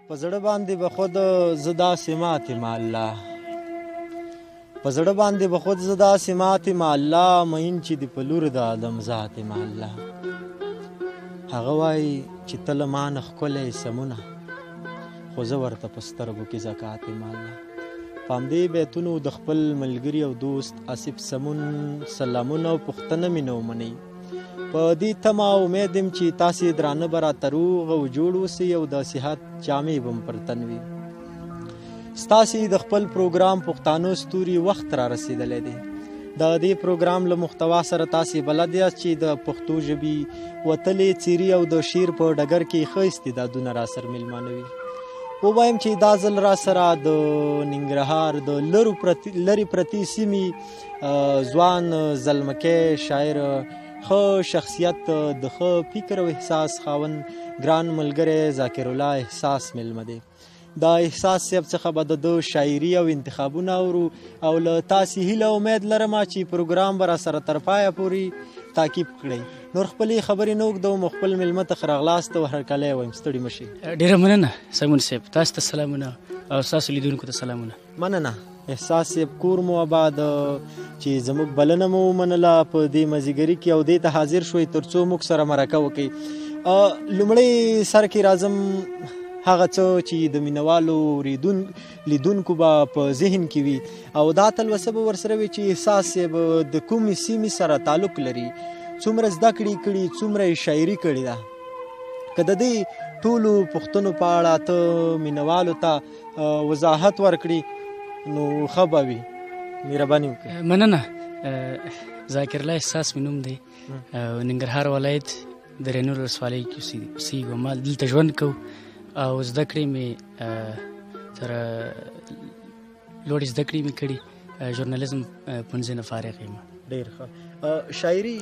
په زړه باندې به خود زه داسې ماتې ما الله، په زړه باندې به خود زه داسې ماتې ما الله، مین چې د په لور د آدم ذات ما الله. هغه وایي چې ته له ما نه ښکلی سمونه، خو زه ورته په سترګو کې زکات ما الله. په همدې بیتونو د خپل ملګري او دوست آصف سمون سلامونه او پوښتنه مې نه ومنئ. په دې تمه او امید یم چې تاسې درانه به راته روغ او جوړ اوسئ او د صحت جامې به مو پر تن وي. ستاسې د خپل پروګرام پښتانه ستوري وخت را رسېدلی دی. د دې پروګرام له محتوا سره تاسې بلد یاست چې د پښتو ژبې وتلې څېرې او د شعر په ډګر کې ښه استعدادونه را سره مېلمانه وي. ووایم چې دا ځل را سره د ننګرهار د لرې پرتې سیمې ځوان زلمکی شاعر، ښه شخصیت، د ښه فکر او احساس خاوند ګران ملګری ذاکر الله احساس مېلمه دی. د احساس صاحب څخه به د ده شاعري او انتخابونه اورو او له تاسې هیله امید لرم چې پروګرام به را سره تر پایه پورې تعقیب کړئ. نور خپلې خبرې نه اوږدوم، خپل مېلمه ته ښه راغلاست او هرکلی وایم. ستړي مه شئ. ډېره مننه سمون صاحب، تاسو ته سلامونه او ستاسو لیدونکو ته سلامونه. مننه احساس صاحب، کور مو آباد چې زموږ بلنه مو ومنله په دې مازیګري کې او دې ته حاضر شوئ تر څو موږ سره مرکه وکړئ. لومړی سر کې راځم هغه څه چې د مینوالو لیدونکو به په ذهن کې وي او دا تلوسه به ورسره وي چې احساس صاحب د کومې سیمې سره تعلق لري، څومره زده کړې کړي، څومره یې شاعري کړې ده. که د دې ټولو پوښتنو په اړه ته مینوالو ته وضاحت ورکړي نو ښه به وي. مهرباني وکړئ. مننه. ذاکر الله احساس مې نوم دی، ننګرهار ولایت د رینور ولسوالۍ کې اوسېږم. ما دلته ژوند کوم او زده کړې مې تر لوړې زده کړې مې کړي، ژورنالیزم پوهنځي نه فارغ یم. ډېر ښه. شاعري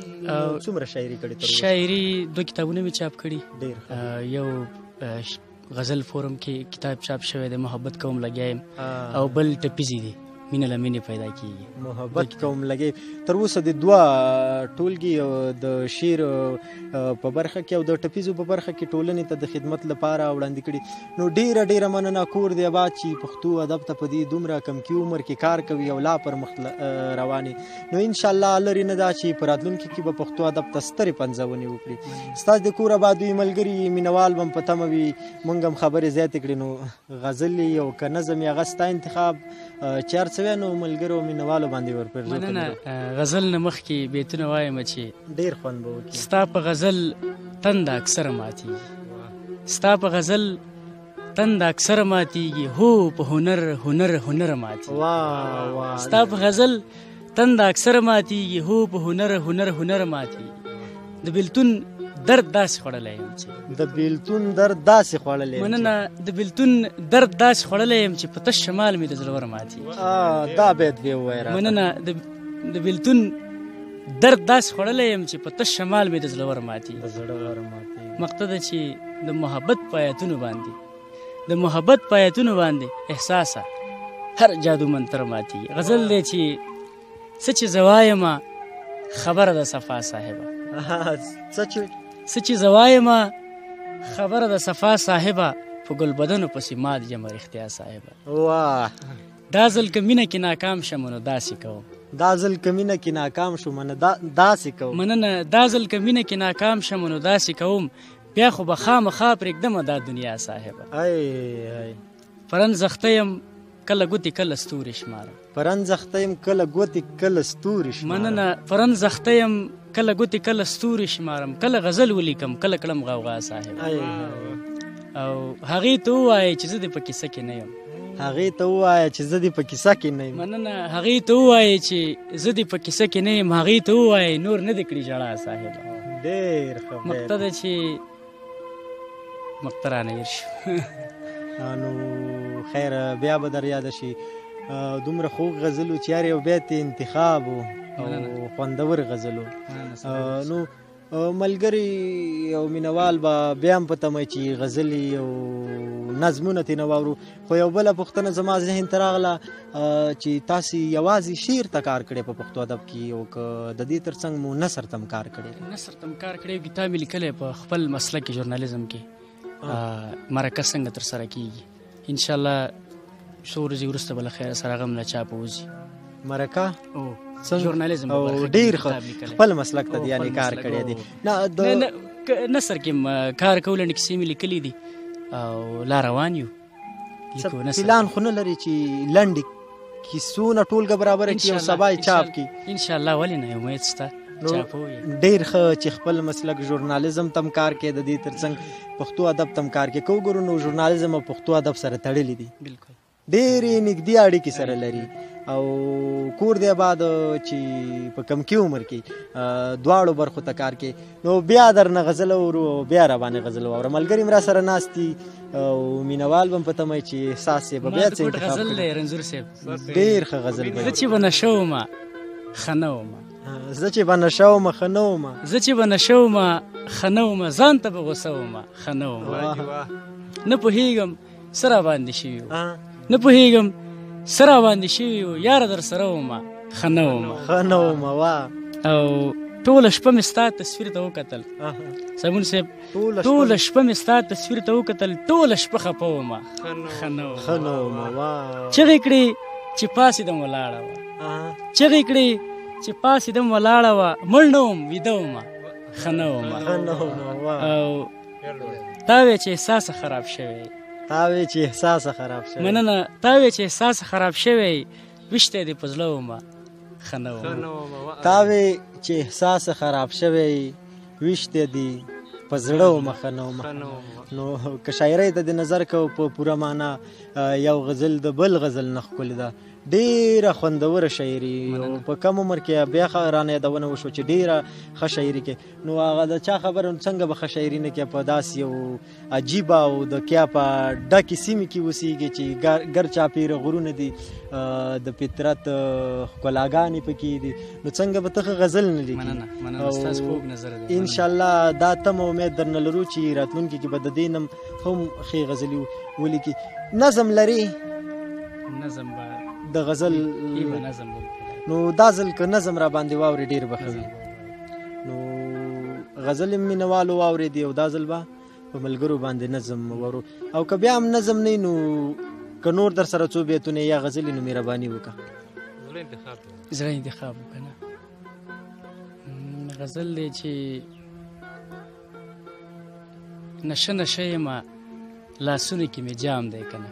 څومره شاعري کړې تر اوسه؟ شاعري دوه کتابونه مې چاپ کړي. ډېر ښه. یو غزل فورم کې کتاب چاپ شوی دی، محبت کوم لګیا یم، او بل ټپیزې دي، مینه له مینې پیدا کیږي. محبت کوم لګی. تر اوسه د دوه ټولګي د شعر په برخه کې او د ټپیزو په برخه کې ټولنې ته د خدمت لپاره وړاندې کړي. نو ډېره ډېره مننه، کور دی آباد چې پښتو ادب ته په دې دومره کمکي عمر کې کار کوي او لا پر مخ روانې. نو انشاءالله لرې نه ده چې په راتلونکي کې به پښتو ادب ته سترې پنځونې وکړي. ستاسو د کور آباد وي ملګري مینوال به هم په تمه وي، موږ هم خبرې زیاتې کړې. نو غزلې او که نظم یې هغه ستا انتخاب چې هر څه وی نو ملګرو مینوالو باندې ورپرځو. مننه. غزل نه مخکې بیتونه وایم چې ډېر خوند به وکړي. ستا په غزل تنده اکثره ماتېږي، ستا په غزل تنده اکثره ماتېږي، هو په هنر هنر هنر ماتېږي. واه واه. ستا په غزل تنده اکثره ماتېږي، هو په هنر هنر هنر ماتېږي. د بېلتون درد داسې خوړلی یم چې د بېلتون درد داسې خوړلی یم. مننه. د بېلتون درد داسې خوړلی یم چې په تش شمال مې د زړه ور ماتېږي. دا بیت به ووایې راته. مننه. د بېلتون درد داسې خوړلی یم چې په تش شمال مې د زړه ور ماتېږي. د زړه ور ماتېږي. مقصد ده چې د محبت په آیتونو باندې، د محبت په آیتونو باندې احساسه هر جادو منتر ماتېږي. غزل دی چې څه چې زه وایمه خبره ده صفا صاحبه. څه چې څه چې زه وایمه خبره ده صفا صاحبه، په ګلبدنو پسې مات یم رښتیا صاحبه. واه. دا ځل که مینه کې ناکام شم نو داسې کوم. دا ځل که مینه کې ناکام شم نو داسې کوم. مننه. دا ځل که مینه کې ناکام شم نو داسې کوم، بیا خو به خامخا پرېږدمه دا دنیا صاحبه. ای ای. په رنځ اخته یم کله ګوتې کله ستوري شمارم. په رنځ اخته یم کله ګوتې کله ستوري شمارم. مننه. په رنځ اخته یم کله ګوتې کله ستوري شمارم، کله غزل ولیکم کله کړم غوغا صاحب. ای. او هغې ته ووایه چې زه دې په کیسه کې نه یم. هغې ته ووایه چې زه دې په کیسه کې نه یم. مننه. هغې ته ووایه چې زه دې په کیسه کې نه یم، هغې ته ووایه نور نه دې کړي ژړا صاحب. ډېر ښه بیت. مقته ده چې مقته رانه هېر شو. نو خیر بیا به در یاده شي. دومره خوږ غزل و چې هر یو بیت یې انتخاب و او مننه. خوندور غزل و. مننه. نو ملګري او مینوال به بیا هم په تمه چې غزلې او نظمونه ترې نه واورو. خو یو بله پوښتنه زما ذهن ته راغله چې تاسې یوازې شعر ته کار کړی په پښتو ادب کې او که د دې ترڅنګ مو نثر ته هم کار کړی؟ نثر ته هم کار کړی، کتاب مې لیکلی په خپل مسلک کې، ژورنالیزم کې. مرکه څنګه ترسره کیږي. ان شاء الله څو ورځې وروسته به له خیره سره هغه هم له چاپه وځي. مرکه او ژورنالیزم او ډیر خپل مسلک ته یعنی کار کړی دی. نه نثر کې کار کوو، لنډې کیسې مې لیکلې دي او لا روان یو. پلان خو نه لري چې لنډې کیسو نه ټولګه برابره کړي او سبا یې چاپ کړي؟ ان شاء الله، ولې نه، امید شته. ډیر ښه چې خپل مسلک ژورنالیزم تم کار کې، د دې ترڅنګ پښتو ادب تم کار کې. کو ګورو نو ژورنالیزم او پښتو ادب سره تړلي دي، بالکل ډېرې نږدې اړیکې سره لري. او کور دی آباد چې په کمکي عمر کې دواړو برخو ته کار کې. نو بیا درنه غزل اورو او بیا را باندې غزل واوره. ملګري هم را سره ناست دي او مینوال به هم په تمه چې احساس یې به بیا څه انتخاب غزل دی. رنځور صاحب ډېر ښه غزل دی. زه چې به نشه وم ښه نه وم، زه چې به نشه وم ښه نه وم، زه چې به نشه وم ښه نه وم، ځان ته به غوسه وم ښه نه وم. نه پوهېږم څه را باندې شوي وو، نه پوهېږم څه را باندې شوي وو، یاره در سره وم ښه نه وم، ښه نه وم. واه. او ټوله شپه مې ستا تصویر ته وکتل سمون صاحب، ټوله شپه مې ستا تصویر ته وکتل، ټوله شپه خفه وم ښه نه وم، ښه نه وم. واه. چغې کړې چې پاڅېدم ولاړه وه، چغې کړې چې پاڅېدم ولاړه وه، مړ نه وم ویده وم ښه نه وم، ښه نه وم. واه. او تا وې چې احساس خراب شوی، تا وې چې احساس خراب شوی. مننه. تا وې چې احساس خراب شوی، ویشتی دې په زړه وم ښه نه وم. تا وې چې احساس خراب شوی، ویشتی دې په زړه وم ښه نه وم. نو که شاعرۍ ته دې نظر کوو په پوره معنا یو غزل د بل غزل نه ښکلې ده، ډېره خوندوره شاعري. او په کم عمر کې بیا ښه رانه یادونه وشوه چې ډېره ښه شاعري کوي. نو هغه د چا خبره څنګه به ښه شاعري نه کوي، په داسې یو عجیبه او د کیا په ډکې سیمې کې اوسېږي چې ګر چاپېره غرونه دي، د فطرت ښکلاګانې پکې دي، نو څنګه به ته ښه غزل نه لیکې؟ مننه، مننه، ستاسو خوږ نظر دی. ان شاء الله دا تمه امید درنه لرو چې راتلونکي کې به د دې نم هم ښې غزلې ولیکي. نظم لري؟ نظم به د غزل نظم. نو دا ځل که نظم را باندې واوري ډېر به ښه وي. نو غزل یې مینهوالو واورېدې او دا ځل به په ملګرو باندې نظم واورو. او که بیا هم نظم نه نو که نور در سره څو بیتونه یا غزلې نو مهرباني وکړه. زړه انتخاب وکړه. نه غزل دی چې نشه نشه یمه لاسونو کې مې جام دی که نه،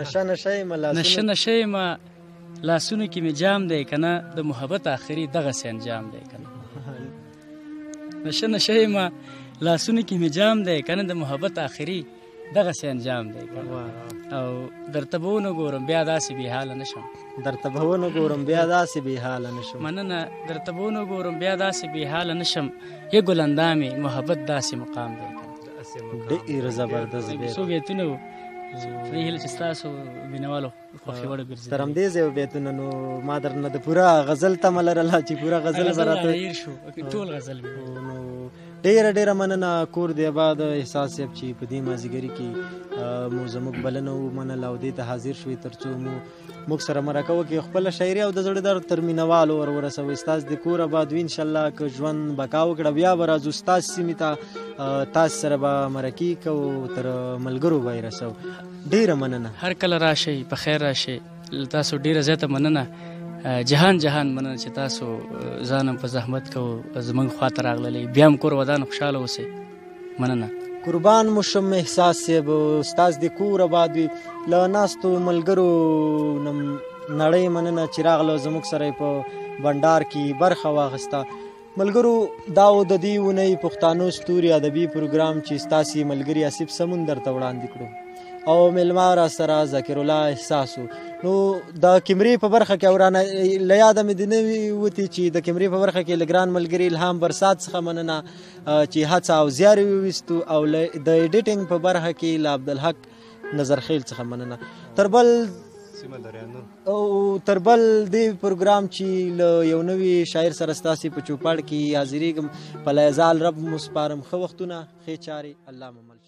نشه نشه یمه نشه نشه یمه لاسونو کې مې جام دی که نه، د محبت آخري دغسې انجام دی که نه. نشه نشه یمه لاسونو کې مې جام دی که نه، د محبت آخري دغسې انجام دی که نه. او درته به ونه ګورم بیا داسې بې حاله نه شم، درته به ونه ګورم بیا داسې بې حاله نه شم. مننه. درته به ونه ګورم بیا داسې بې حاله نه شم، یه ګلندامې محبت داسې مقام دی که نه. ډېر زبردست بیت. څو بیتونه وو، په دې هیله چې ستاسو مینهوالو خوښي وړ وګرځي. تر همدې ځایه بیتونه نو ما درنه د پوره غزل تمه لرله چې پوره غزل به راته هېر شو، ټول غزل مې. نو ډېره ډېره مننه، کور دې آباد احساس صاحب چې په دې مازدیګري کې مو زموږ بلنه ومنله او دې ته حاضر شوې تر څو مو موږ سره مرکه وکړي، خپله شاعري او د زړه درد تر مینهوالو ور ورسوي. ستاسو د کور آباد وي انشاءالله. که ژوند بقا وکړه بیا به راځو ستاسو سیمې ته، تاسو سره به مرکې کوو، تر ملګرو به یې رسوو. ډېره مننه. هر کله راشئ په خیر راشئ. له تاسو ډېره زیاته مننه، جهان جهان مننه چې تاسو ځان هم په زحمت کوو زموږ خواته راغللې. بیا هم کور ودان، خوشحاله اوسئ. مننه. قربان مو شم احساس صاحب، ستاسو د کور آباد وي. له ناستو ملګرو نړۍ مننه چې راغله زموږ سره یې په بنډار کې برخه واخیسته. ملګرو دا و د دې اونۍ پښتانه ستوري ادبي پروګرام چې ستاسې ملګري آصف سمون درته وړاندې کړو او مېلمه را سره ذاکر الله احساس و. نو د کیمرې په برخه کې ورانه له یاده مې دې نه وتي چې د کیمرې په برخه کې له ګران ملګري الهام برسات څخه مننه چې هڅه او زیار یې وویستو، او د ایډیټینګ په برخه کې له عبدالحق نظرخیل څخه مننه. تر بل او تر بل دې پروګرام چې له یو نوي شاعر سره ستاسې په چوپړ کې حاضرېږم، په لایزال رب مو سپارم. ښه وختونه، ښې چارې، الله مو مل.